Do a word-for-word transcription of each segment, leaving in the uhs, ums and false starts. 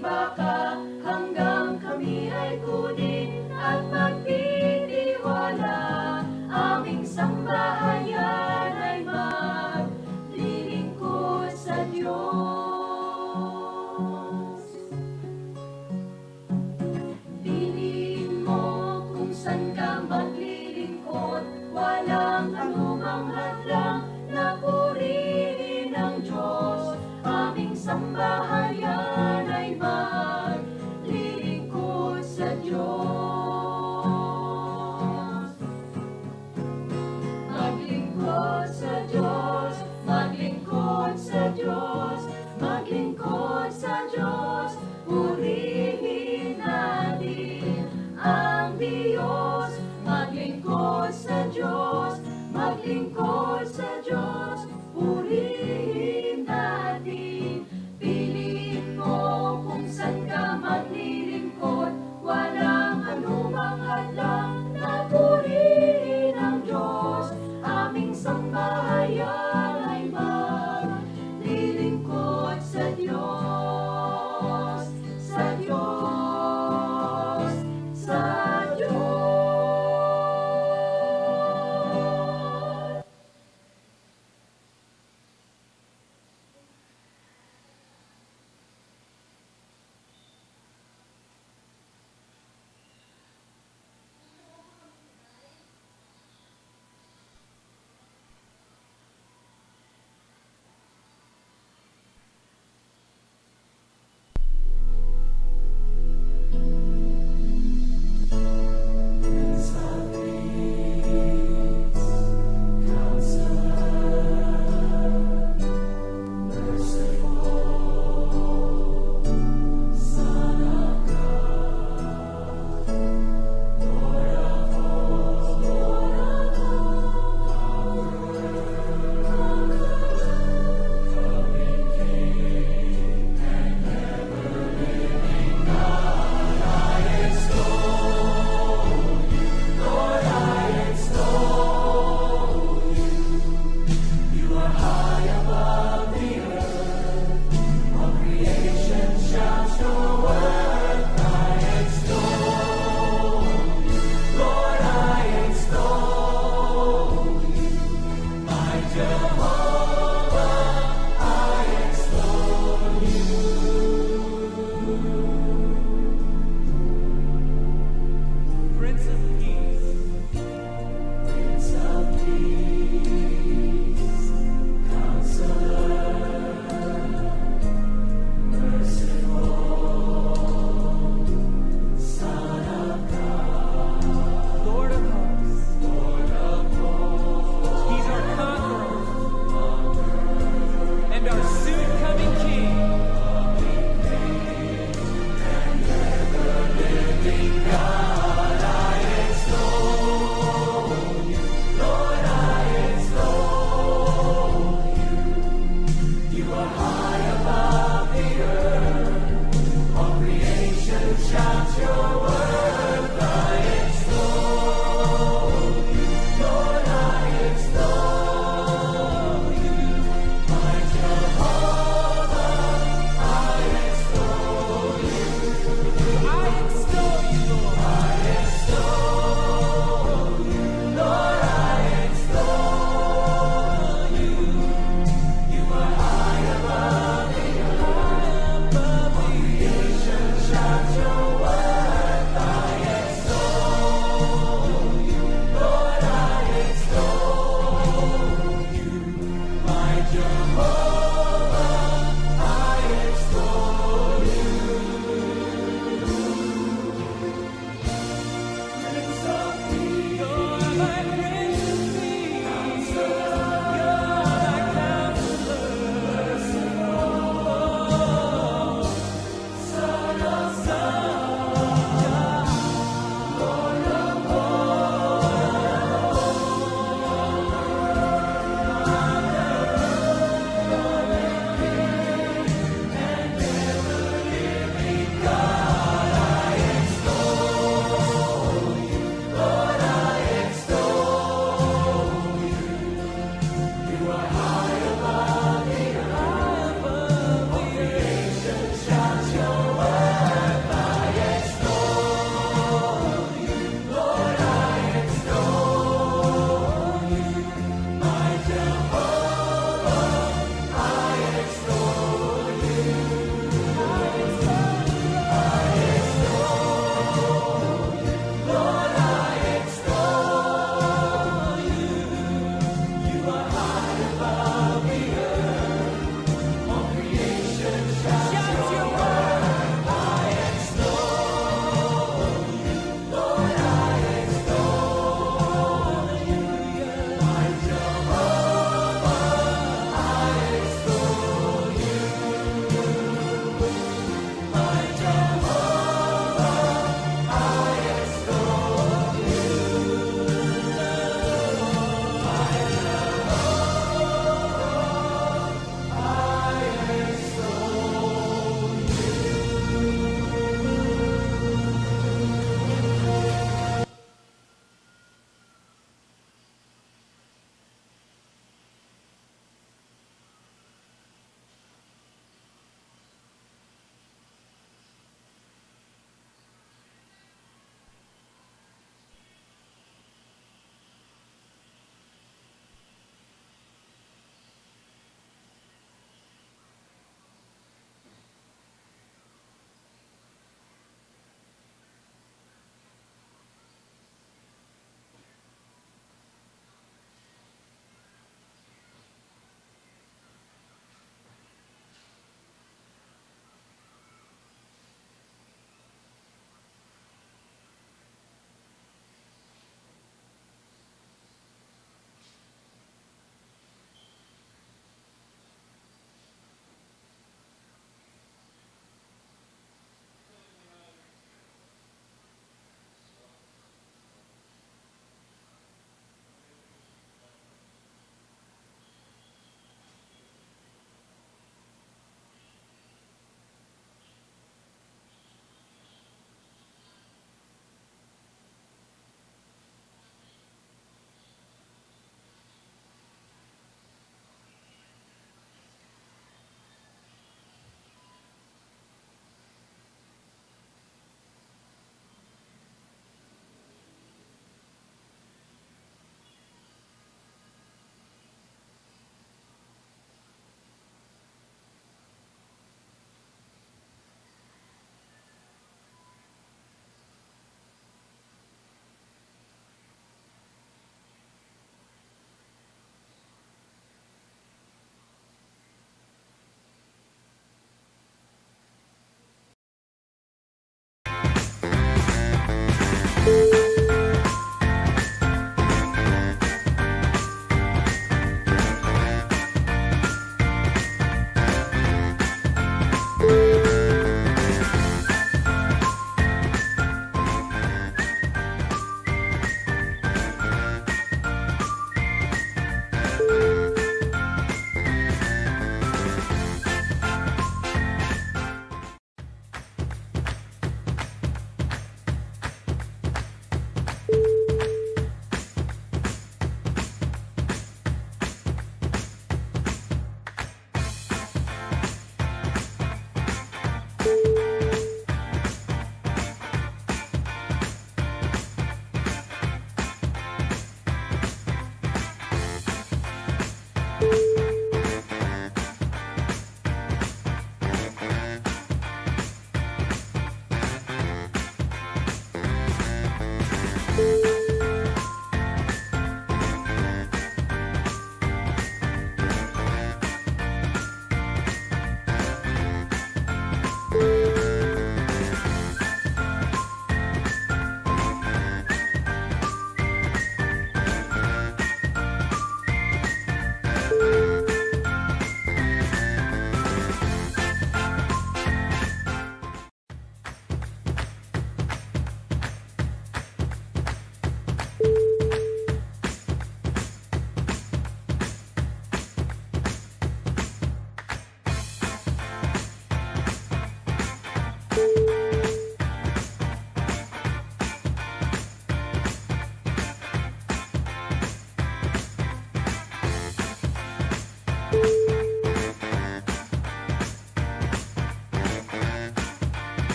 baka, hanggang kami ay kunin at magtitiwala. Aming sambahayan ay maglilingkod sa Diyos. Piliin mo kung saan ka maglilingkod. Walang anumang hadlang na purihin ang Diyos. Aming sambahayan ay maglilingkod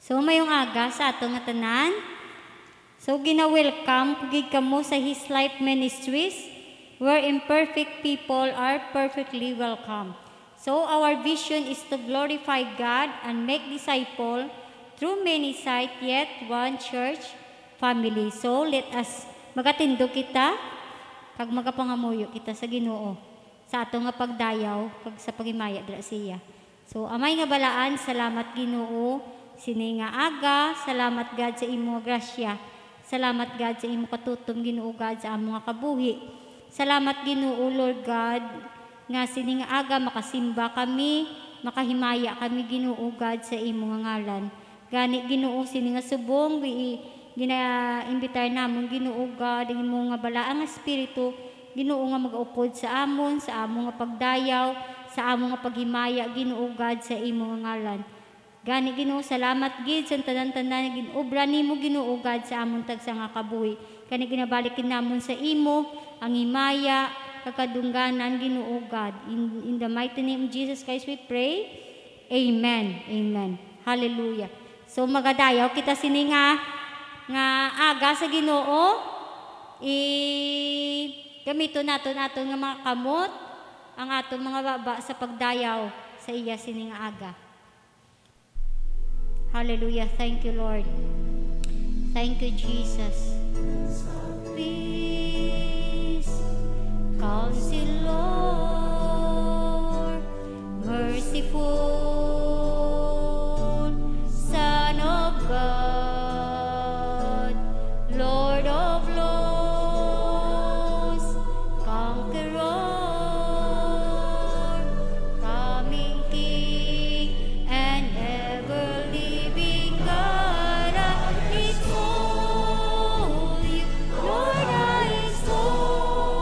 So, mayong aga sa ato nga tanan. So, gina-welcome ko gid kamo sa His Life Ministries, where imperfect people are perfectly welcome. So, our vision is to glorify God and make disciple through many sites, yet one church family. So, let us magatindog kita kag magapangamuyo kita sa Ginoo sa ato nga pagdayaw kag sa paghimaya dira sa iya. So, Amay nga balaan, salamat, Ginoo, sini nga aga. Salamat, God, sa imo nga grasya. Salamat, God, sa imo katutom, Ginoo, God, sa amo nga kabuhi. Salamat, Ginoo, Lord God, nga sini nga aga makasimba kami, makahimaya kami, Ginoo, God, sa imo nga ngalan. Gani, Ginoo, sini nga subong, gi-, ginaimbitar namon, Ginoo God, ang imo nga balaang Espiritu, Ginoo, nga mag-upod sa amon, sa amo nga pagdayaw, sa amo nga paghimaya, Ginoo God, sa imo nga ngalan. Gani, Ginoo, salamat gid sa tanan-tanan nga gin-obra nimo, Ginoo God, sa amon tagsa nga kabuhi. Gani, ginabalik gid namon sa imo ang himaya kag kadungganan, Ginoo God. In, in the mighty name of Jesus Christ we pray. Amen. Amen. Hallelujah. So, magadayaw kita sini nga, nga aga sa Ginoo. I-, gamiton naton aton nga mga kamot, ang aton mga baba sa pagdayaw sa iya sini nga aga. Hallelujah. Thank you, Lord. Thank you, Jesus. Peace, Counselor, merciful Son of God, Lord of Lords, Conqueror, coming King, and ever living God, I extol you, Lord, I extol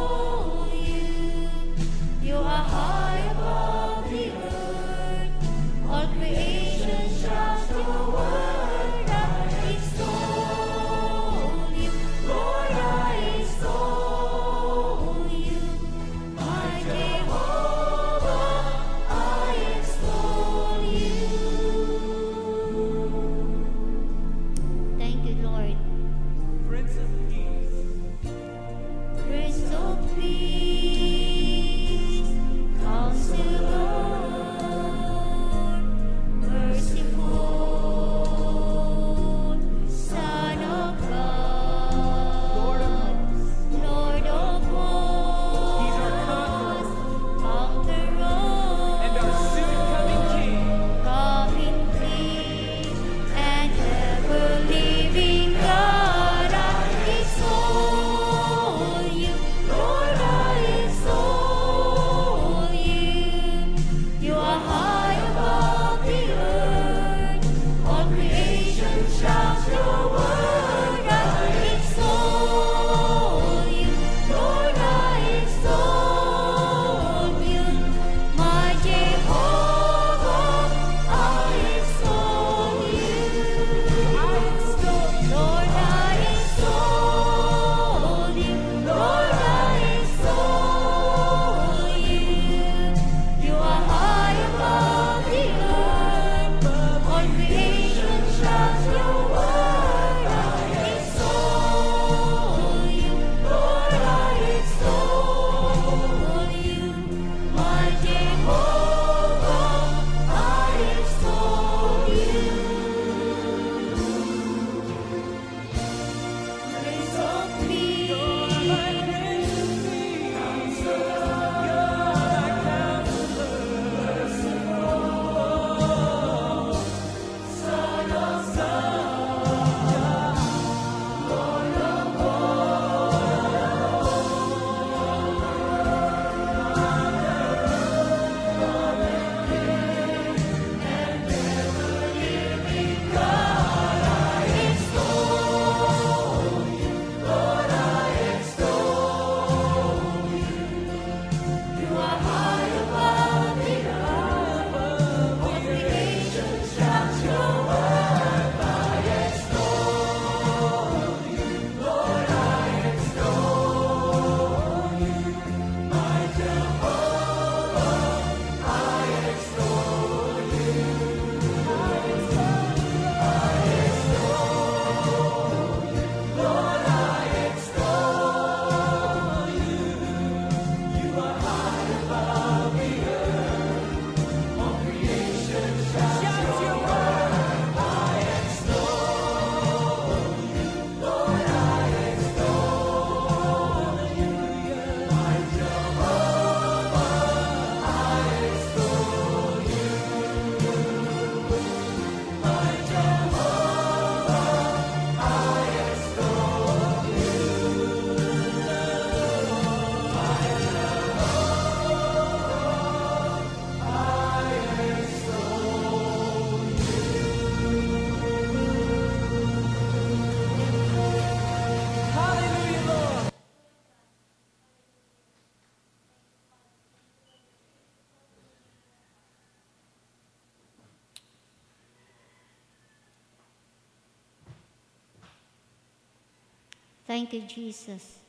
Thank you, Jesus.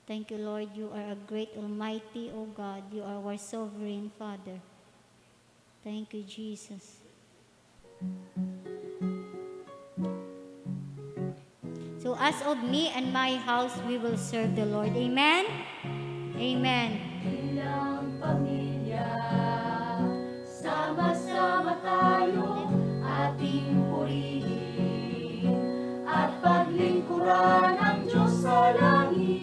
Thank you, Lord. You are a great, almighty, O God. You are our sovereign Father. Thank you, Jesus. So as of me and my house, we will serve the Lord. Amen? Amen. Bilang pamilya, sama-sama tayo ating purihin at paglingkuran ang Diyos sa langit.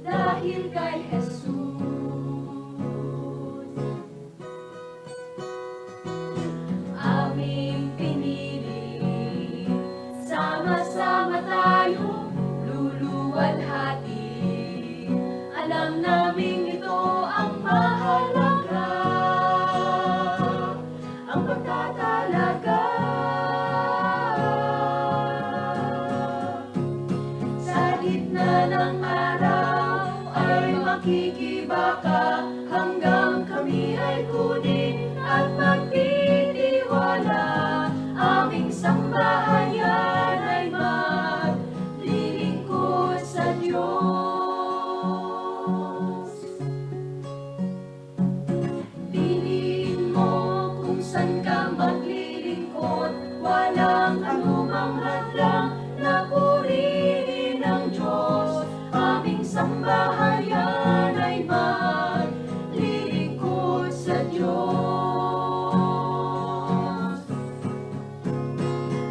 Dahil kay Jesus, aming pinili, sama-sama tayo luluwalhati. Alam naming ito ang mahalaga, ang pagtatalaga. Sa gitna ng araw ay makikibaka, hanggang kami ay kunin at magtitiwala. Aming sambahayan ay maglilingkod sa Diyos. Piliin mo kung saan ka maglilingkod. Walang anumang hadlang na purihin ang Diyos. Aming sambahayan ay maglilingkod sa Diyos.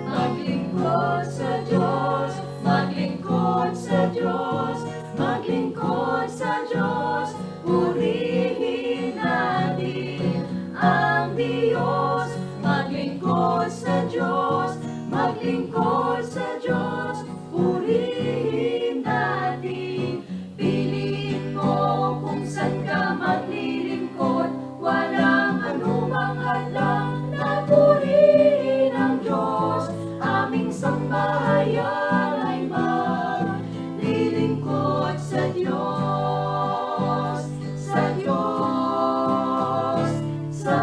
Maglingkod sa Diyos, maglingkod sa Diyos, maglingkod sa Diyos. Purihin natin ang Diyos. Maglingkod sa Diyos, maglingkod sa Diyos. Purihin natin. Piliin mo kung saan ka maglilingkod. Walang anumang hadlang na purihin ang Diyos. Aming sambahayan ay maglilingkod sa Diyos, sa Diyos, sa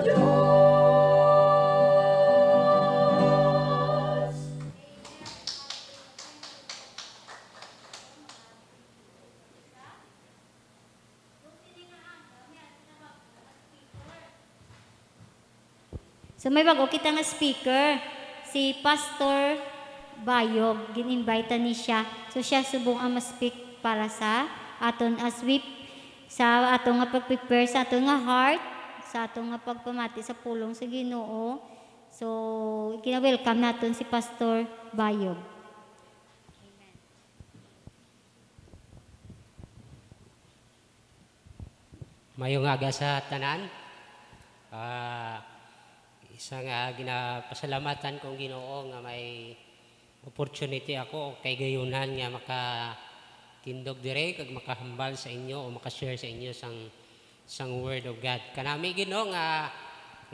Diyos. So may bag-o kita nga speaker, si Pastor Bayog, gin-invite ni siya. So siya subong ang ma-speak para sa aton as we, sa aton nga pag-prepare sa aton nga heart, sa aton nga pagpamati sa pulong sa Ginoo. So gina-welcome naton si Pastor Bayog. Mayong aga sa tanan. Ah, isa nga ginapasalamatan kong Ginoo nga may opportunity ako o kay gayunan nga makatindog dire kag makahambal sa inyo o makashare sa inyo sang, sang Word of God. Kanami, Ginoo, nga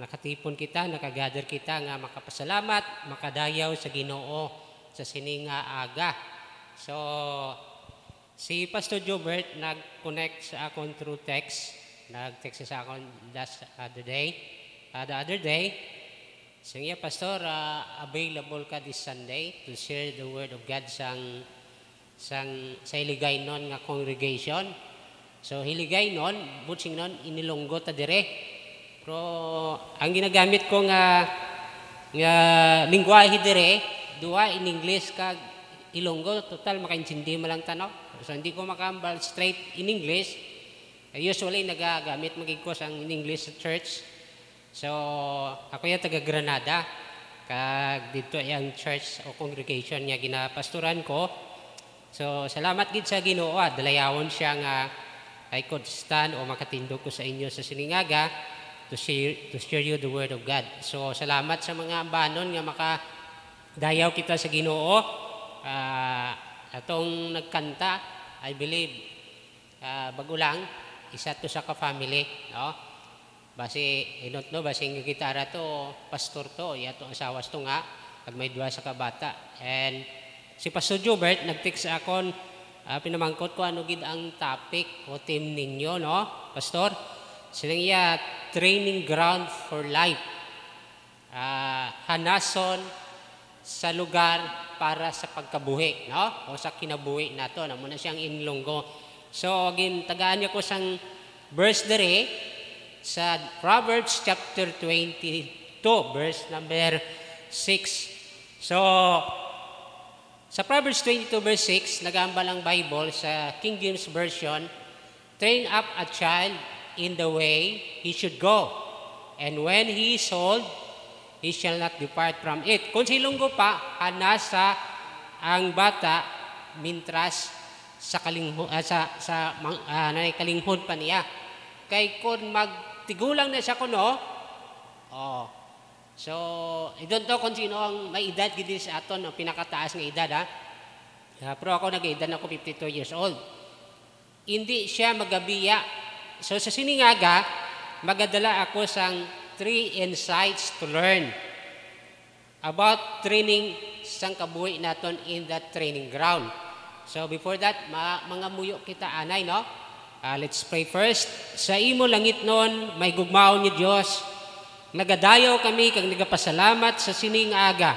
nakatipon kita, nakagather kita nga makapasalamat, makadayaw sa Ginoo sa sini nga aga. So, si Pastor Jobert nag-connect sa akon through text. Nag-text sa akon last other day, ah, the other day. Siya, "Pastor, ah, available ka this Sunday to share the word of God sang, sang, sa Hiligaynon nga congregation?" So, Hiligaynon, buot silingon, inilonggo ta dire. Pero ang ginagamit ko nga, nga lingwahe dire, duha in English kag Ilonggo, total makaintindi man lang ta, no? So, hindi ko makahambal straight in English. Usually, nagagamit man gid ko sang in English sa church. So, ako ya taga Granada, kag didto ang church o congregation nga ginapastoran ko. So, salamat gid sa Ginoo, ah, dalayawon siya nga I could stand o makatindog ko sa inyo sa sining aga to share, to share you the word of God. So, salamat sa mga ambanon nga makadayaw kita sa Ginoo. Ah, atong nagkanta, I believe, ah, bago lang, isa to sa ka-family, no? Basi, inot, no, basi ang gitara to, pastor to, iya to, asawas to nga, kag may duha sa kabata. And si Pastor Jobert nag-text sa akon, ah, pinamangkot ko ano gid ang topic o theme ninyo, no, Pastor? Siling iya, "Training Ground for Life." Ah, hanason sa lugar para sa pagkabuhi, no? O sa kinabuhi nato, amo na siyang Ilonggo. So, gintagaan niya ko sang verse diri sa Proverbs chapter twenty-two, verse number six. So, sa Proverbs twenty-two, verse six, nagahambal ang Bible sa King James Version, "Train up a child in the way he should go, and when he is old, he shall not depart from it." Kung sa Ilonggo pa, hanasa ang bata mintras sa kalingho-, ah, sa, sa mang-, ah, nanay kalinghod pa niya. Kay kung magtigulang na siya kuno, oh. So, I don't know kung sino ang may edad gid sa aton, ang pinakataas nga edad, ha? Ah, pero ako nag-edad na ako, fifty-two years old. Hindi siya magabiya. So, sa sining aga, magadala ako sang three insights to learn about training sang kabuhi naton in that training ground. So, before that, ma-, mangamuyo kita, anay, no? Ah, let's pray first. Sa imo langitnon, may gugmaon nga Dios, nagadayaw kami kag nagapasalamat sa sining aga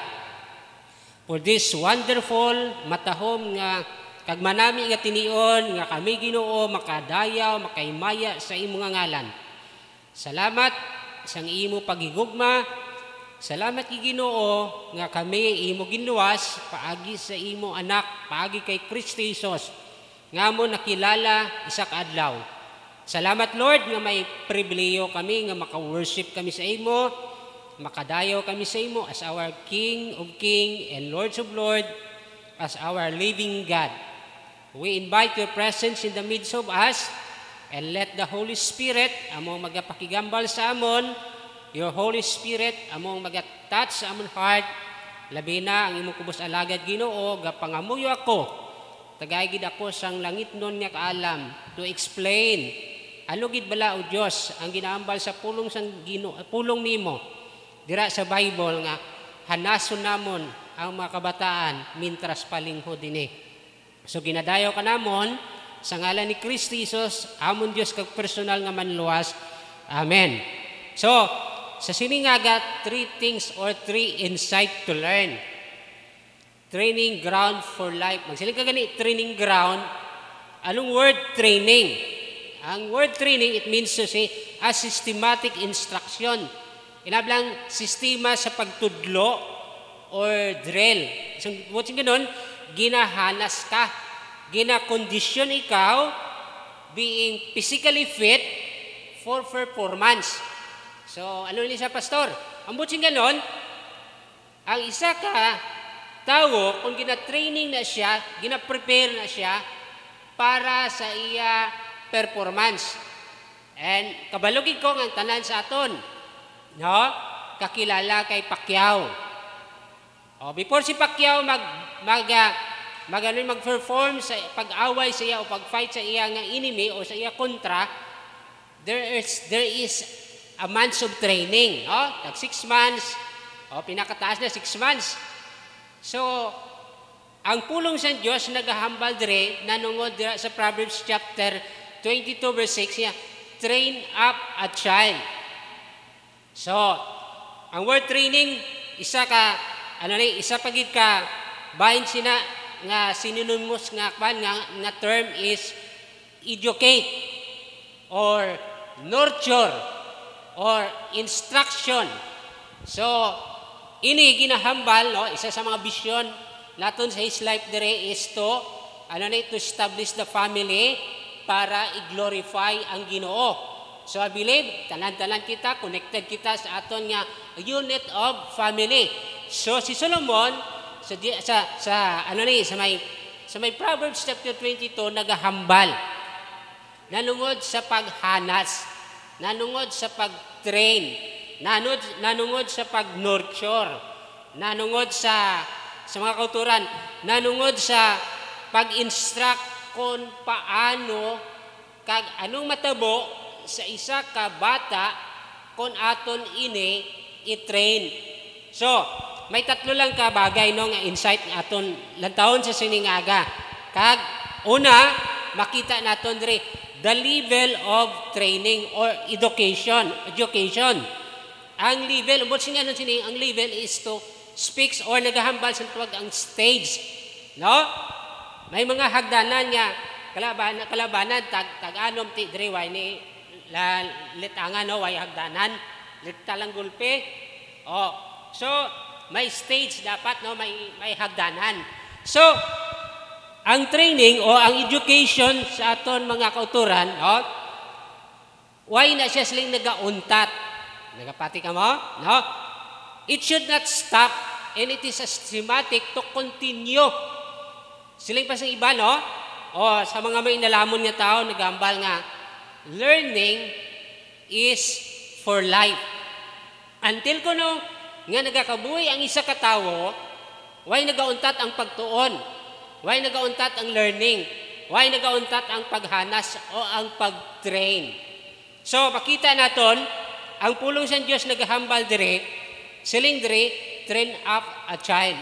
for this wonderful, matahom nga kag manami nga tinion nga kami, Ginoo, makadayaw, makahimaya sa imo nga ngalan. Salamat sang imo paghigugma. Salamat, Ginoo, nga kami imo ginluwas paagi sa imo Anak, paagi kay Kristo Jesus, nga amo nakilala isa ka adlaw. Salamat, Lord, nga may pribilehiyo kami nga maka-worship kami sa imo, makadayaw kami sa imo as our King of King and Lords of Lord, as our living God. We invite your presence in the midst of us, and let the Holy Spirit amo ang magapakigambal sa amon. Your Holy Spirit amo ang maga-touch sa amon heart, labi na ang imong kubos alagad, Ginoo, gapangamuyo ako. Tagai gid ako sang langitnon nga kaalam to explain ano gid bala, O Dios, ang ginahambal sa pulong sang Gino-, pulong nimo dira sa Bible nga hanason namon ang mga kabataan mintras pa linghod ini. So, ginadayaw ka namon sa ngalan ni Kristo Jesus, amon Dios kag personal nga Manluwas. Amen. So, sa sining aga, three things or three insight to learn. Training ground for life. Magsiling ka gani, training ground. Anong word training? Ang word training, it means to say a systematic instruction. Inablang sistema sa pagtudlo or drill. So, buot silingon, ginahanas ka, ginakondisyon ikaw, being physically fit for performance. So, ano ni siya, Pastor? Ang buot silingon, ang isa ka tawo, kung gina-training na siya, gina-prepare na siya para sa iya performance. And kabalo gid ko nga ang tanan sa aton, no, kakilala kay Pacquiao. O, before si Pacquiao mag, mag, ah, mag, ano, mag-perform sa pag-away sa iya o pag-fight sa iya nga enemy o sa iya kontra, there is, there is a months of training, no? Tag six months, o, pinakataas na six months. So, ang pulong sa Dios nagahambal dire, nanungod dira sa Proverbs chapter twenty-two, verse six niya, "Train up a child." So, ang word training, isa ka, ano ni, isa pa gid ka bahin sina nga synonymous nga kwan nga, nga term is educate or nurture or instruction. So, ini ginahambal, no, isa sa mga vision naton sa his life dire is to, ano ni, to establish the family para i-glorify ang Ginoo. So, I believe, tanan-tanan kita, connected kita sa aton nga unit of family. So, si Solomon, sa, di- sa, sa, ano ni, sa may, sa may Proverbs chapter twenty-two, nagahambal nanungod sa paghanas, nanungod sa pag-train, nanungod, nanungod sa pag-nurture, nanungod sa, sa mga kauturan, nanungod sa pag-instruct kung paano kag anong matabo sa isa ka bata kung aton ini i-train. So, may tatlo lang ka bagay, no, nga insight nga aton lantawon sa sining aga. Kag una, makita naton diri the level of training or education, education. Ang level, buot silingon sini, ang level is to speaks or nagahambal sa tawag ang stage, no? May mga hagdanan nga kalaban, kalabanan, tag, tag-anom ti diri, way ni la-, litangan, no? Way hagdanan, likta lang gulpi. Oh, so, may stage dapat, no? May, may hagdanan. So, ang training o ang education sa aton mga kautoran, no? Why na siya siling nagauntat? Nagapati ka mo? No? It should not stop, and it is systematic to continue. Siling pa sa iba, no? O, sa mga may inalamon nga tao, nagambal nga, "Learning is for life." Until kuno nga nagakabuhi ang isa ka tawo, way nagauntat ang pagtuon, way nagauntat ang learning, way nagauntat ang paghanas o ang pag-train. So, makita naton, ang pulong sang Dios nagahambal diri, siling diri, "Train up a child."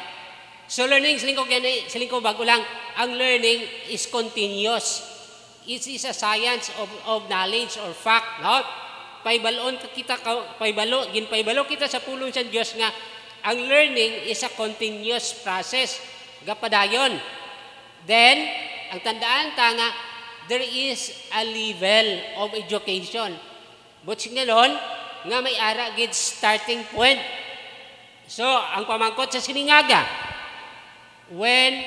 So, learning, siling ko gani, siling ko bago lang, ang learning is continuous. It is a science of, of knowledge or fact, no? Paibal-on ka kita, ka, paibalo, ginpaibalo kita sa pulong sa Dios nga ang learning is a continuous process. Gapadayon. Then, ang tandaan ta nga there is a level of education. But singalon nga may ara gid starting point. So, ang pamangkot sa siningaga, when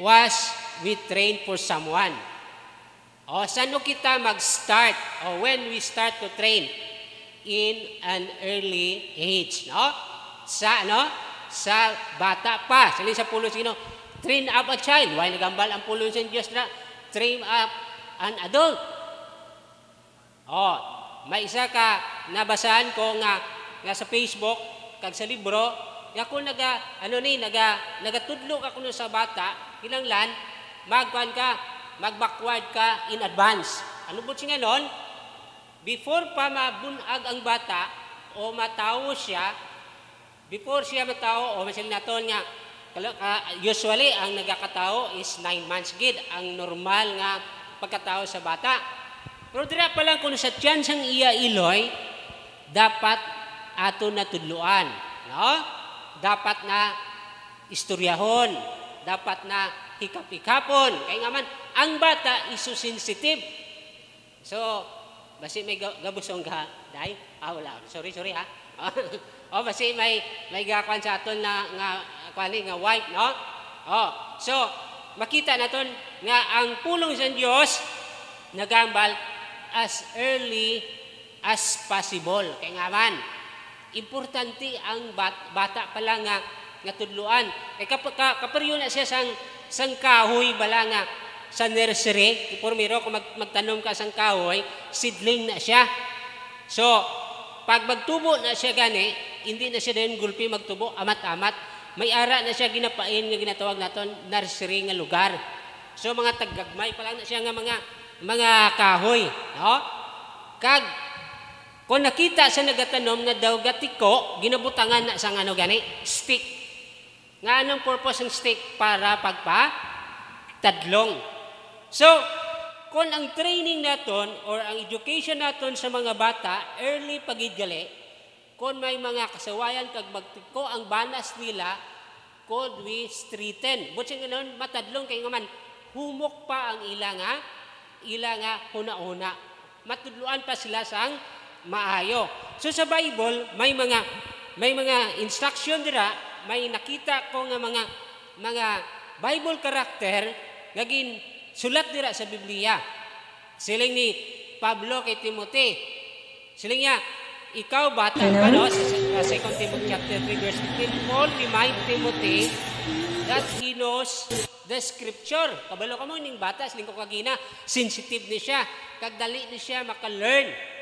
was we trained for someone? O, sano kita mag-start? O, when we start to train? In an early age, no? Sa, ano? Sa bata pa. Siling sa pulong sa Ginoo, "Train up a child." Why nagambal ang pulong sa Dios na, "Train up an adult." Oh, may isa ka nabasahan ko nga, nga sa Facebook, kag sa libro, nga kung naga, ano ni, naga, nagatudlo ka kuno sa bata, kinahanglan, magkuan ka, mag-backward ka in advance. Ano buot silingon? Before pa mabun-ag ang bata o matawo siya, before siya matawo, o masin naton nga, kala-, ka-, usually, ang nagakatawo is nine months gid ang normal nga pagkatawo sa bata. Pero dira pa lang, kung sa tiyan sang iya iloy, dapat ato natudloan, no? Dapat na istoryahon, dapat na hikap-hikapon. Kay nga man, ang bata is so sensitive. So, basi may ga-, gabusong ka, day? Ah, wala. Sorry, sorry, ha? O, basi may, may gakuan sa aton na, nga, kuan ni, nga wife, no? O, so, makita naton nga ang pulong sa Dios nagambal as early as possible. Kay nga man, importante ang bat-, bata pa lang nga, nga tudloan. Kay kap-, ka-, kaparyo na siya sang, sang kahoy bala nga sa nursery. Primero, kung mag-, magtanom ka sang kahoy, seedling na siya. So, pag magtubo na siya gani, hindi na siya dayon gulpi magtubo, amat-amat. May ara na siya ginapain nga ginatawag naton nursery nga lugar. So, mga taggagmay pa lang na siya nga mga, mga kahoy, no? Kag kung nakita sa nagatanom nga daw gatiko, ginabutangan na sang ano gani, stick. Nga anong purpose ng stick? Para pagpatadlong. So, kung ang training naton or ang education naton sa mga bata, early pa gid gali, kung may mga kasawayan kag magtiko ang banas nila, could we straighten? Buot silingon, matadlong kay nga man, humok pa ang ila nga, ila nga hunahuna. Matudloan pa sila sang maayo. So, sa Bible, may mga, may mga instruction dira, may nakita ko nga mga, mga Bible character nga ginsulat dira sa Biblia. Siling ni Pablo kay Timothy, siling niya, "Ikaw, bata pa, no?" Sa, sa, sa Second Timothy chapter three, verse fifteen, Paul remind Timothy that he knows the scripture. Kabalo ka mo, ning bata, siling ko kagina, sensitive ni siya, kag dali ni siya maka-learn.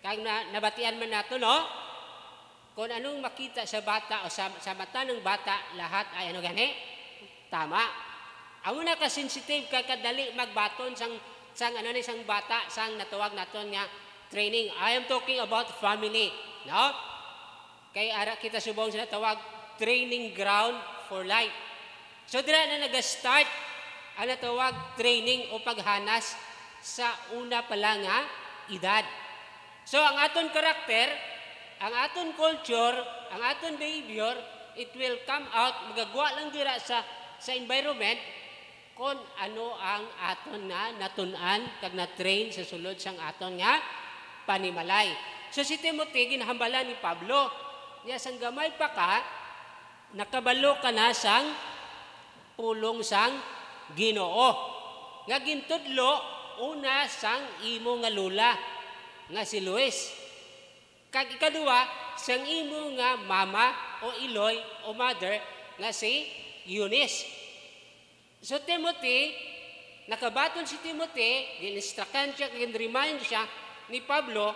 Kag na, nabatian man nato, no? Kung anong makita sa bata o sa, sa mata ng bata, lahat ay ano gani? Tama. Amo na ka-sensitive, ka kadali magbaton sang, sang ano ni, sang bata, sang natawag naton nga training. I am talking about family, no? Kay ara kita subong sa natawag training ground for life. So, dira na naga-start ang natawag training o paghanas sa una pa lang nga edad. So, ang aton karakter, ang aton culture, ang aton behavior, It will come out, magagwa lang dira sa, sa environment, kung ano ang aton nga natun-an kag na-train sa sulod sang aton nga panimalay. So, si Timothy, ginhambalan ni Pablo, niya, sang gamay pa ka, nakabalo ka na sang pulong sang Ginoo, nga gintudlo una sang imo nga lola, nga si Lois, kag ikaduha sang imo nga mama o iloy o mother, nga si Eunice. So, Timothy, nakabaton si Timothy, gin-instructan siya, gin-remind siya ni Pablo,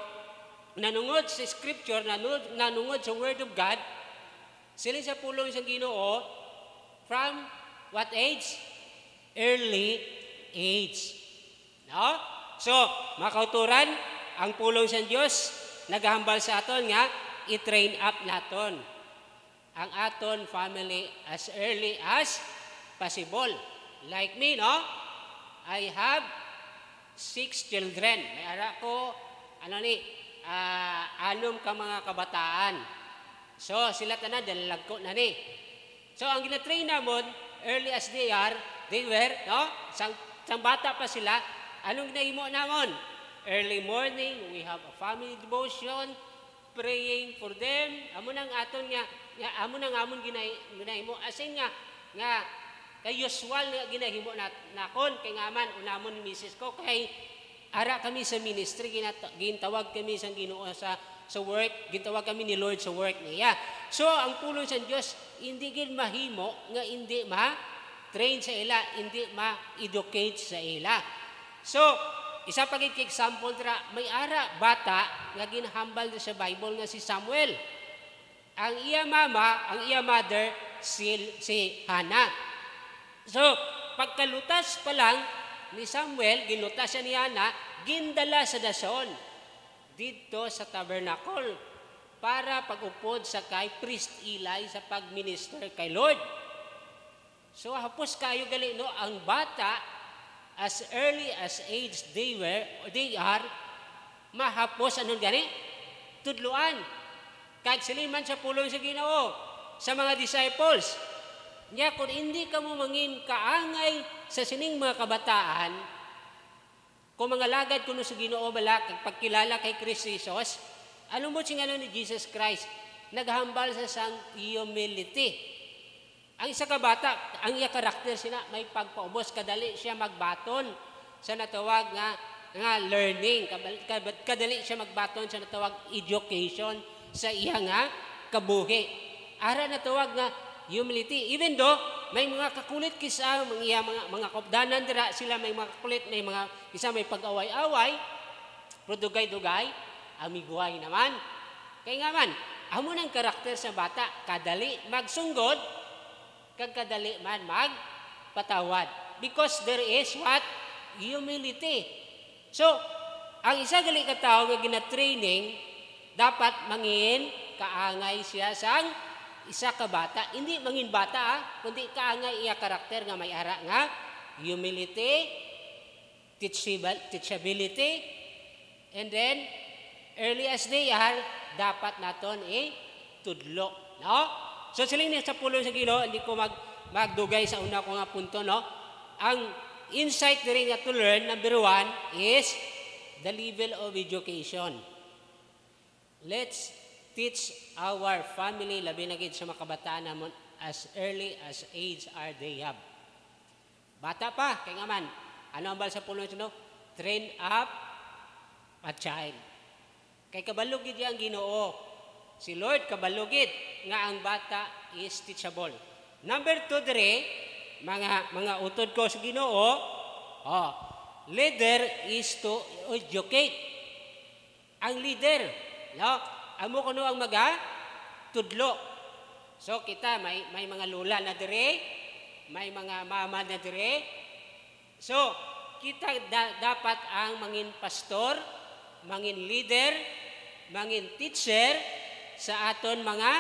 nanungod sa scripture, nanu-, nanungod sa Word of God, siling sa pulong sang Ginoo, from what age? Early age. No? So, mga kauturan, ang pulong sang Dios nagahambal sa aton nga i-train up naton ang aton family as early as possible. Like me, no? I have six children. May ara ko, ano ni, ah, anom ka mga kabataan. So, sila tanan, dalagko na ni. So, ang ginatrain namon, early as they are, they were, no? Sang, sang bata pa sila, anong ginahimo namon? Early morning, we have a family devotion, praying for them. Amo nang aton nga, nga amo nang amon ginay-, ginahimo. As in nga, nga kay usual nga ginahimo nat-, nakon, kay nga man, unamon ni misis ko, kay ara kami sa ministry, ginat-, gintawag kami sang Ginoo sa, sa work, gintawag kami ni Lord sa work niya. So, ang pulong sa Dios, hindi gid mahimo nga hindi ma-train sa ila, hindi ma-educate sa ila. So, isa pa gid ka example dira, may ara bata nga ginhambal sa Bible nga si Samuel. Ang iya mama, ang iya mother, si, si Hannah. So, pagkalutas pa lang ni Samuel, ginlutas siya ni Hannah, gindala sa dason didto sa tabernacle para pag-upod sa kay Priest Eli sa pagminister kay Lord. So, hapos kayo gali, no, ang bata, as early as age they were, they are, mahapos, anon gani? Tudloan. Kag siling man sa pulong sa Ginoo sa mga disciples, niya, kung hindi kamo mangin kaangay sa sining mga kabataan, kung mangalagad kuno sa Ginoo bala kag pagkilala kay Kristo Jesus, ano mo sing ano ni Jesus Christ? Naghambal sa sang humility. Ang isa ka bata, ang iya karakter sina may pagpaubos, kadali siya magbaton sa natawag nga, nga learning, kabal-, kab-, kadali siya magbaton sa natawag education sa iya nga kabuhi. Ara natawag nga humility. Even though may mga kakulit kisa, mga iya mga, mga kaupdanan dira, sila may mga kakulit, may mga isa may pag-away-away, pero dugay-dugay, amiguhay naman. Kay nga man, amo nang karakter sa bata, kadali magsunggod, kag kadali man magpatawad. Because there is what? Humility. So, ang isa gali ka tawo nga gina-training, dapat mangin kaangay siya sang isa ka bata. Hindi mangin bata, ah, kundi kaangay iya karakter nga may ara nga humility, teachable-, teachability, and then, early as they are, dapat naton itudlo, no? So, siling ni sa pulong sa Ginoo, hindi ko mag-, magdugay sa una ko nga punto, no? Ang insight diri nga to learn, number one, is the level of education. Let's teach our family, labi na gid sa mga kabataan namon, as early as age are they have. Bata pa, kay nga man, ano ang bal sa pulong sa Ginoo? Train up a child. Kay kabalo gid ang Ginoo. Si Lord kabalo gid nga ang bata is teachable. Number two diri, mga, mga utod ko sa Ginoo, oh, leader is to educate. Ang leader, no? Amo kuno ang maga tudlo. So, kita may, may mga lola na dire, may mga mama na dire. So, kita da-, dapat ang mangin pastor, mangin leader, mangin teacher sa aton mga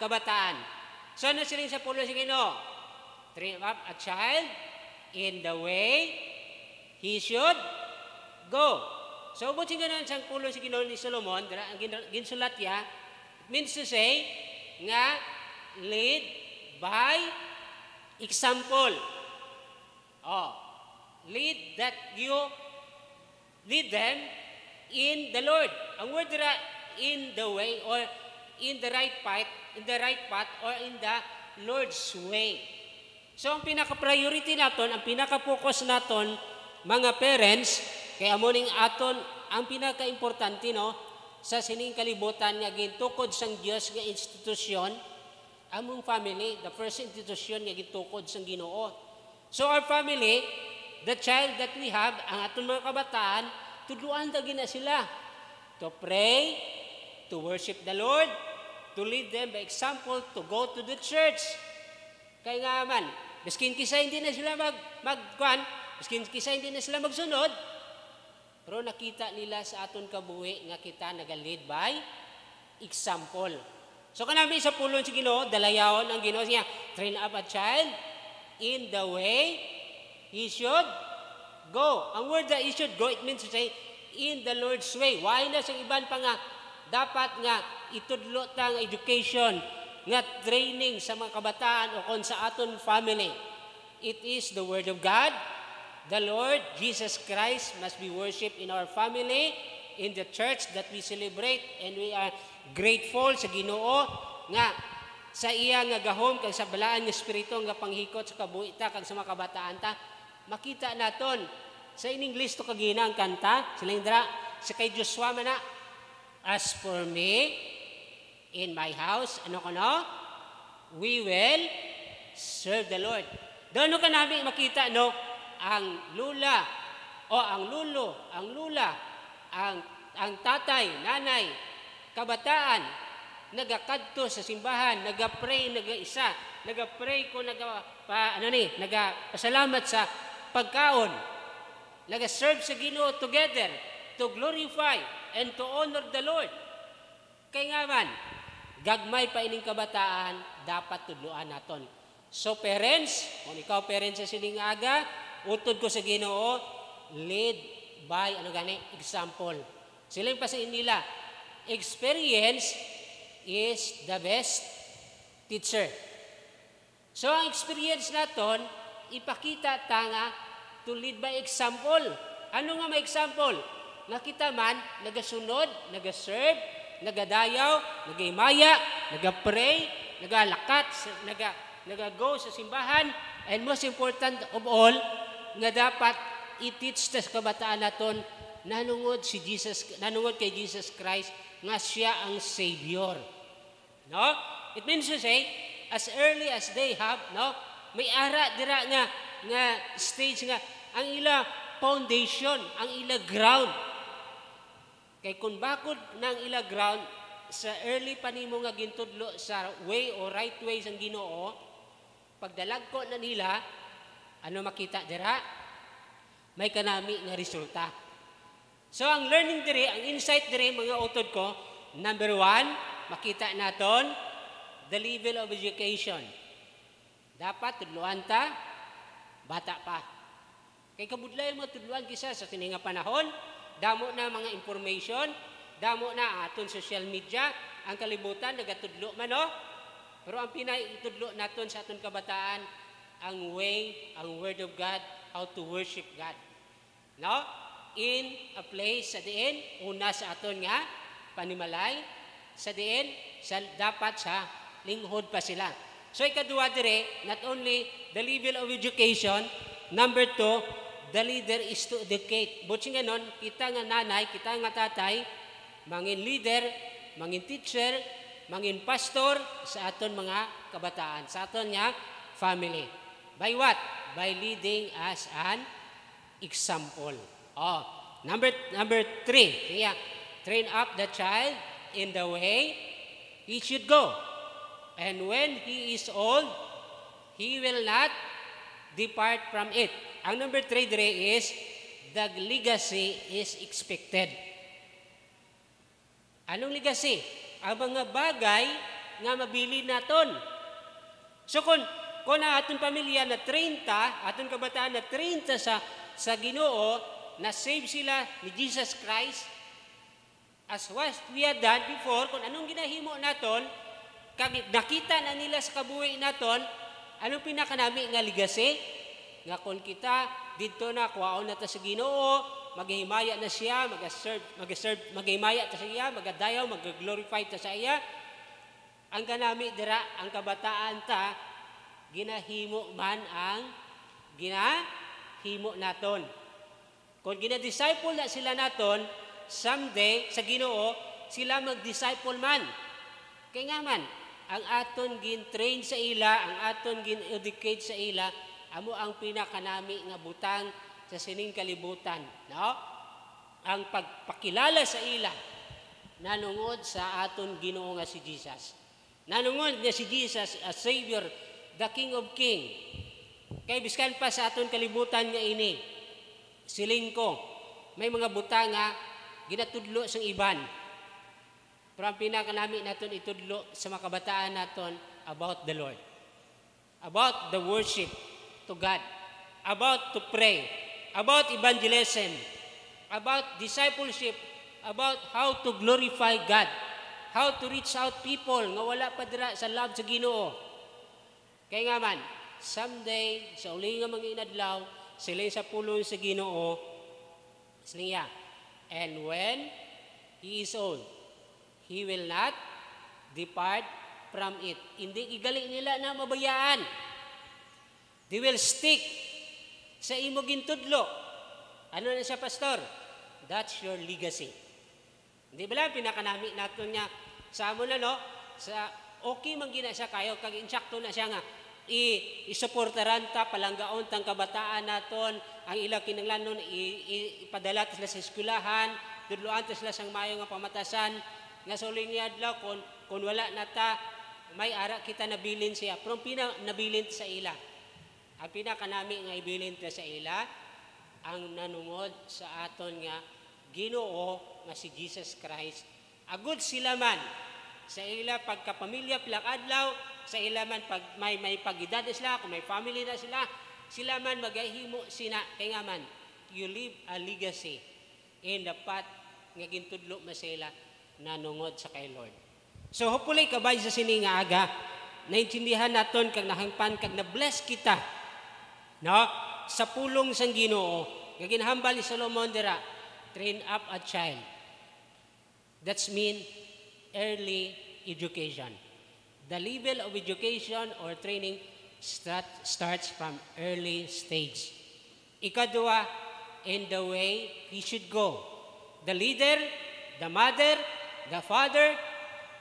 kabataan. So, ano siling sa pulong sa Ginoo? Train up a child in the way he should go. So, ubot sing ganon sang pulong sa Ginoo ni Solomon, dira ang gin-, ginsulat niya, it means to say nga Lead by example. Oh, lead that you lead them in the Lord. Ang word dira, in the way or in the right path, in the right path or in the Lord's way. So ang pinaka-priority naton, ang pinaka-focus naton, mga parents, kay amo ning aton ang pinaka-importante, no, sa sining kalibutan nga gintukod sang Dios nga institusyon, among family, the first institusyon nga gintukod sang Ginoo. So our family, the child that we have, ang aton mga kabataan, tudloan ta gina sila to pray, to worship the Lord, to lead them by example, to go to the church. Kay nga man, biskin kisa hindi na sila mag, magkuan, biskin kisa hindi na sila magsunod, pero nakita nila sa aton kabuhi nga kita naga-lead by example. So kanami sa pulong sa Ginoo, dalayawon ang Ginoo niya, "Train up a child in the way he should go." Ang word that "he should go," it means to say, in the Lord's way. Wala na sa iban pa nga dapat nga itudlo ta nga education, nga training sa mga kabataan o kon sa aton family. It is the Word of God. The Lord Jesus Christ must be worshipped in our family, in the church that we celebrate, and we are grateful sa Ginoo nga sa iya nga gahom kag sa balaan nga espiritu nga panghikot sa kabuhi ta kag sa mga kabataan ta. Makita naton sa, in English to kagina ang kanta, siling dira, sa kay Joshua man na, "As for me, in my house," ano kuno? "We will serve the Lord." Doon no kanami makita, no, ang lula o ang lolo, ang lula, ang, ang tatay, nanay, kabataan, nagakadto sa simbahan, nagapray, nagaisa, nagapray ko, nagapa, ano ni, nagapasalamat sa pagkaon, nagaserve sa Ginoo together to glorify and to honor the Lord. Kay nga man, gagmay pa ining kabataan, dapat tudloan naton. So parents, kung ikaw parents sa sining aga, utod ko sa Ginoo, lead by, ano gani, example. Siling pa sa inila, "Experience is the best teacher." So ang experience naton, ipakita ta nga to lead by example. Ano nga may example? Nga kita man nagasunod, nagaserve, nagadayaw, nagaimaya, nagapray, nagalakat, naga, nagago sa simbahan, and most important of all, nga dapat i-teach ta sa kabataan naton nanungod si Jesus, nanungod kay Jesus Christ nga siya ang Savior. No? It means to say, as early as they have, no, may ara dira nga, nga stage nga ang ila foundation, ang ila ground. Kay kung bakod na ang ila ground sa early pa nimo nga gintudlo sa way o right way sang Ginoo, pagdalagko na nila, ano makita dira? May kanami nga resulta. So ang learning diri, ang insight diri, mga utod ko, number one, makita naton the level of education. Dapat tudloan ta bata pa. Kay kabudlay ang mga tudloan kisa sa sini nga panahon, damo na mga information, damo na aton social media, ang kalibutan nagatudlo man, no? Pero ang pinay itudlo naton sa aton kabataan, ang way, ang Word of God, how to worship God. No? In a place sa diin, una sa aton nga panimalay, sa diin, sa, dapat sa linghod pa sila. So, ikaduha dire, not only the level of education, number two, the leader is to educate. Buot silingon, kita nga nanay, kita nga tatay, mangin leader, mangin teacher, mangin pastor sa aton mga kabataan, sa aton nga family. By what? By leading as an example. Oh, number, number three, siya, "Train up the child in the way he should go. And when he is old, he will not depart from it." Ang number three dire is, "The legacy is expected." Anong legacy? Ang mga bagay nga mabilin naton. So kung, kung ang aton pamilya na-train ta, aton kabataan na-train ta sa, sa Ginoo, na-save sila ni Jesus Christ, as what we had done before, kung anong ginahimo naton, Kag nakita na nila sa kabuhi naton, ano pinakanami nga legacy? Nga kon kita didto na, kuhaon na ta sa Ginoo, maghimaya na siya, mag-serve, mag-serve, maghimaya ta sa iya, magadayaw, mag-glorify ta sa iya. Ang kanami dira, ang kabataan ta, ginahimo man ang ginahimo naton. Kon gina-disciple na sila naton, someday, sa Ginoo, sila mag-disciple man. Kay nga man, ang aton gin-train sa ila, ang aton gin-educate sa ila, amo ang pinakanami nga butang sa sining kalibutan, no? Ang pagpakilala sa ila nanungod sa aton Ginoo nga si Jesus. Nanungod nga si Jesus, a Savior, the King of King. Kay biskan pa sa aton kalibutan nga ini, siling ko, may mga butang nga ginatudlo sang iban. Pero ang pinakanami naton itudlo sa mga kabataan naton about the Lord, about the worship to God, about to pray, about evangelism, about discipleship, about how to glorify God, how to reach out people nga wala pa dira sa love sa Ginoo. Kay nga man, someday, sa uli nga mga inadlaw, sila sa pulong sa Ginoo, siling niya, "And when he is old, he will not depart from it." Hindi gali nila na mabayaan. They will stick sa imo gintudlo. Ano na siya, Pastor? That's your legacy. Di ba lang, pinakanami naton nga sa amo na, no? Sa, okay man gina siya kayo, kag insakto na siya nga i-, isuportaran ta, palanggaon tang kabataan naton, ang ila kinahanglanon, i-, i-, ipadala ta sila sa eskwelahan, tudloan ta sila sang maayo nga pamatasan, nga sa uling adlaw, kun, kun wala na ta, may ara kita nabilin siya. Pero ang pina-, nabilin sa ila. Ang pinakanami nga ibilin ta sa ila, ang nanungod sa aton nga Ginoo nga si Jesus Christ. Agud sila man sa ila pagkapamilya pila ka adlaw, sa ila man pag may, may pag-edad na sila, kung may family na sila, sila man magahimo sina. Kay nga man, you leave a legacy in the path nga gintudlo mo sa ila nanungod sa kay Lord. So, hopefully, kabay sa sini nga aga, naintindihan naton kag nahangpan kag na-bless kita, no? Sa pulong sang Ginoo nga ginhambal ni Solomon dira, "Train up a child." That's mean early education. The level of education or training start, starts from early stage. Ikadua, in the way he should go. The leader, the mother, the father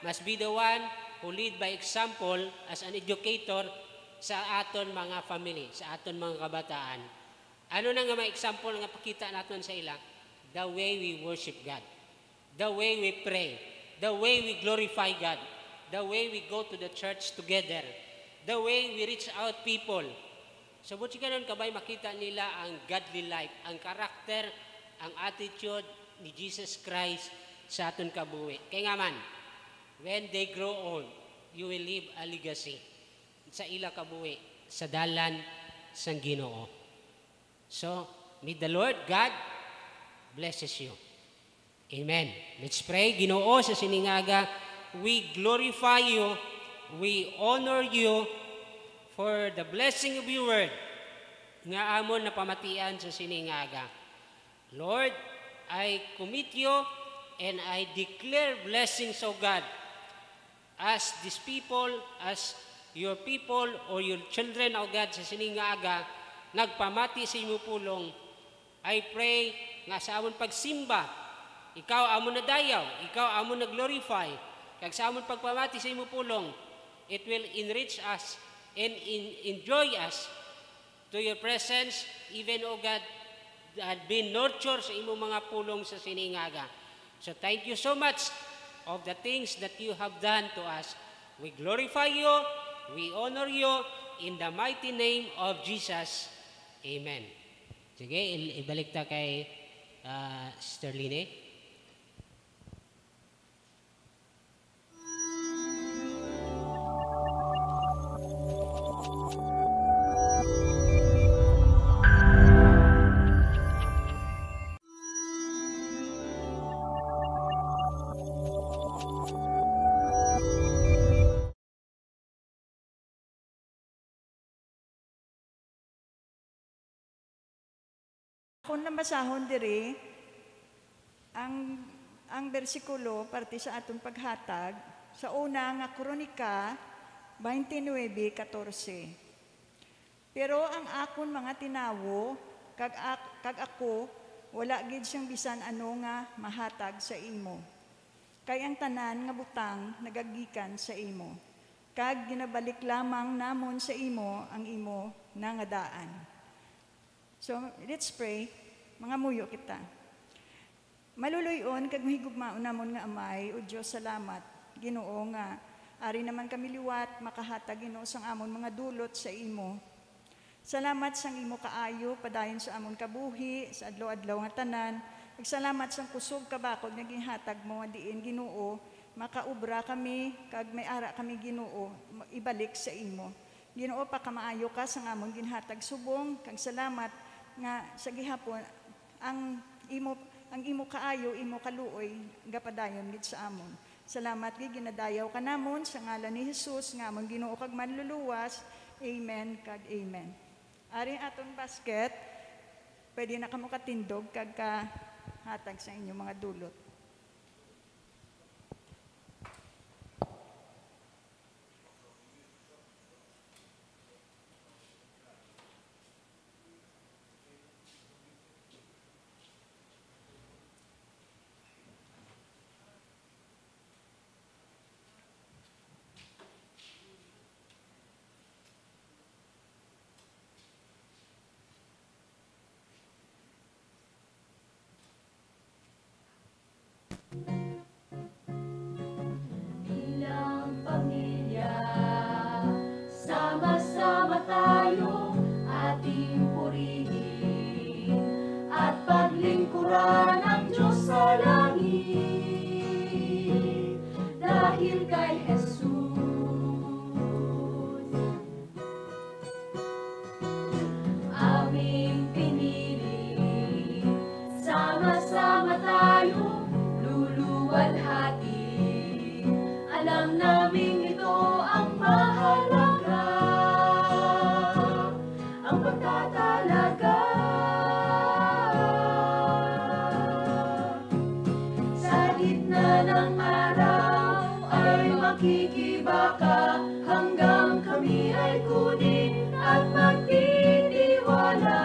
must be the one who lead by example as an educator sa aton mga family, sa aton mga kabataan. Ano na nga mga example nga pakita naton sa ila? The way we worship God, the way we pray, the way we glorify God, the way we go to the church together, the way we reach out people. So, buti ka nun, kabay makita nila ang godly life, ang karakter, ang attitude ni Jesus Christ sa aton kabuhi. Kay nga man, when they grow old, you will leave a legacy sa ila kabuhi sa dalan sang Ginoo. So, may the Lord God blesses you. Amen. Let's pray. Ginoo, sa sining aga, we glorify you, we honor you for the blessing of your word nga amon napamatian sa sining aga. Lord, I commit you and I declare blessings, O God, as these people, as your people or your children, O God, sa sining nga aga, nagpamati sa imo pulong. I pray nga sa amon pagsimba, ikaw amon nadayaw, ikaw amon na-glorify, kag sa amon pagpamati sa imo pulong, it will enrich us and en-, enjoy us to your presence, even, O God, had been nurtured sa imong mga pulong sa sining aga. So thank you so much of the things that you have done to us. We glorify you, we honor you, in the mighty name of Jesus. Amen. Sige, il-, ibalik ta kay, ah, Sister Lene. Akon nabasahon diri ang, ang bersikulo parte sa aton paghatag sa una nga Kronika twenty-nine katorse. Pero ang akon mga tinawo kag ak-, kag ako, wala gid sing bisan ano nga mahatag sa imo, kay ang tanan nga butang nagagikan sa imo, kag ginabalik lamang namon sa imo ang imo nangadaan. So, let's pray. Mangamuyo kita. Maluloy-on kag mahigugmaon namon nga Amay, O Dios, salamat, Ginoo, nga ari naman kami liwat makahatag, Ginoo, sang amon mga dulot sa imo. Salamat sang imo kaayo padayon sa amon kabuhi sa adlaw-adlaw nga tanan. Ug salamat sang kusog ka bakod nga ginhatag mo, nga diin, Ginoo, makaobra kami kag may ara kami, Ginoo, ibalik sa imo. Ginoo, pakamaayo ka sang amon ginhatag subong, kag salamat nga sa gihapon ang imo, ang imo kaayo, imo kaluoy gapadayon gid sa amon. Salamat gid, ginadayaw ka namon sa ngalan ni Jesus nga amon Ginoo kag Manluluwas. Amen kag amen. Ari ang aton basket. Pwede na kamo katindog kag kahatag sa inyong mga dulot. Bilang pamilya, sama-sama tayo ating purihin at paglingkuran ang Diyos sa langit. Dahil kay Jesus, aming pinili, sama-sama tayo luluwalhati. Alam naming ito ang mahalaga, ang pagtatalaga. Sa gitna ng araw ay makikibaka hanggang kami ay kunin at magtitiwala.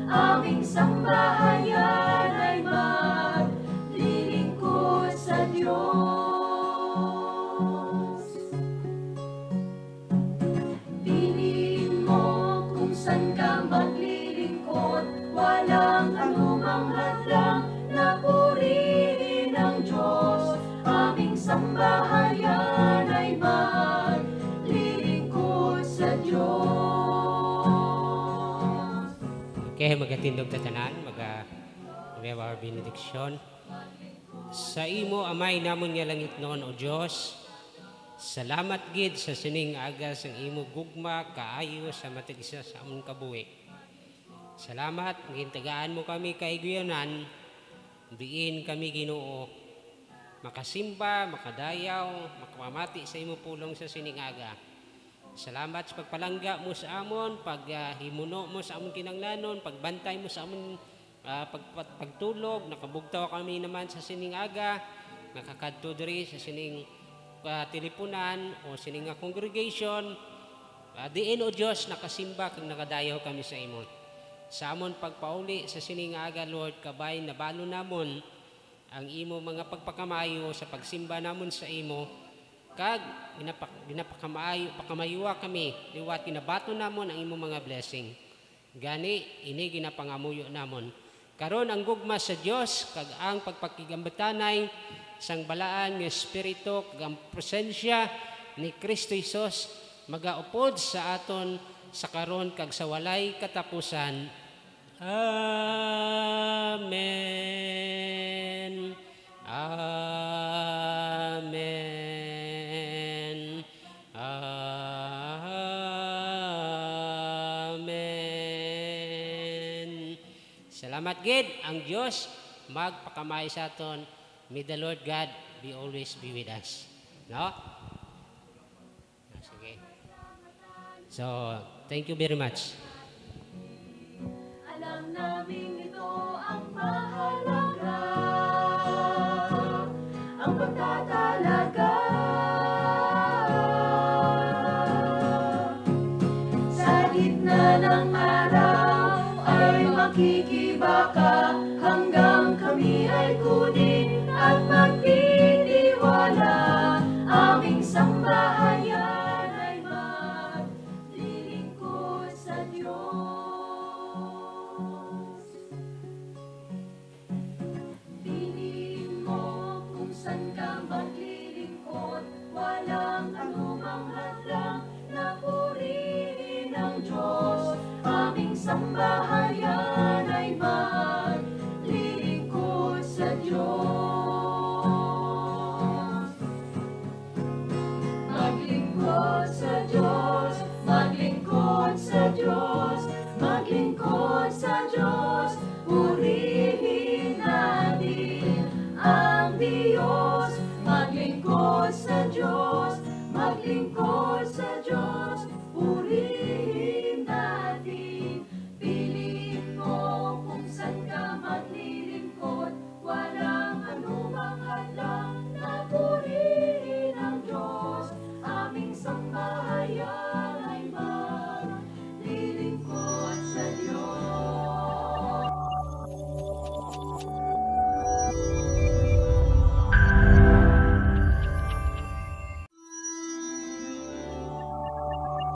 Aming sambahayan ay maglilingkod sa Diyos. Piliin mo kung saan ka maglilingkod. Walang anumang hadlang na purihin ang Diyos. Aming sambahayan ay maglilingkod sa Diyos. Okay, magatindog ta tanan, maga, we have our benediction. Sa imo, Amay namon nga langitnon, O Dios, salamat gid sa sining aga sang imo gugma kaayo sa matag isa sa amon kabuhi. Salamat nga gintagaan mo kami kahigayunan, diin kami, Ginoo, makasimba, makadayaw, makapamati sa imo pulong sa sining aga. Salamat sa pagpalangga mo sa amon, pag, ah, himuno mo sa amon kinahanglanon, pagbantay mo sa amon, ah, pag-, pag-, pagtulog. Nakabugtaw kami naman sa sining aga, nakakadto diri sa sining, ah, tilipunan o sining nga congregation. Ah, diin, O Dios, nakasimba kag nakadayaw kami sa imo. Sa amon pagpauli sa sining aga, Lord, kabay nabalo namon ang imo mga pagpakamaayo sa pagsimba namon sa imo, kag ginapak-, ginapakamaayo, pakamaayoa kami, liwat ginabaton namon ang imo mga blessing. Gani, ini ginapangamuyo namon. Karon ang gugma sa Dios kag ang pagpakigambatanay sang Balaan nga Espiritu kag ang presensya ni Cristo Jesus magaupod sa aton sa karon kag sa walay katapusan. Amen. Amen. Amen. Salamat gid. Ang Dios magpakamay sa aton. May the Lord God be always be with us. No? Ah, sige. So, thank you very much. Naming ito ang mahalaga, ang pagtatalaga. Sa gitna ng araw ay makikibaka, hanggang kami ay kunin at magtitiwala. Aming sambahayan ay maglilingkod sa Diyos. Piliin mo kung saan ka maglilingkod. Walang anumang hadlang na purihin ang Diyos. Aming sambahayan ay maglilingkod sa Diyos. Maglingkod sa Diyos, maglingkod sa Diyos, maglingkod sa Diyos. Purihin natin ang Diyos, maglingkod sa Diyos.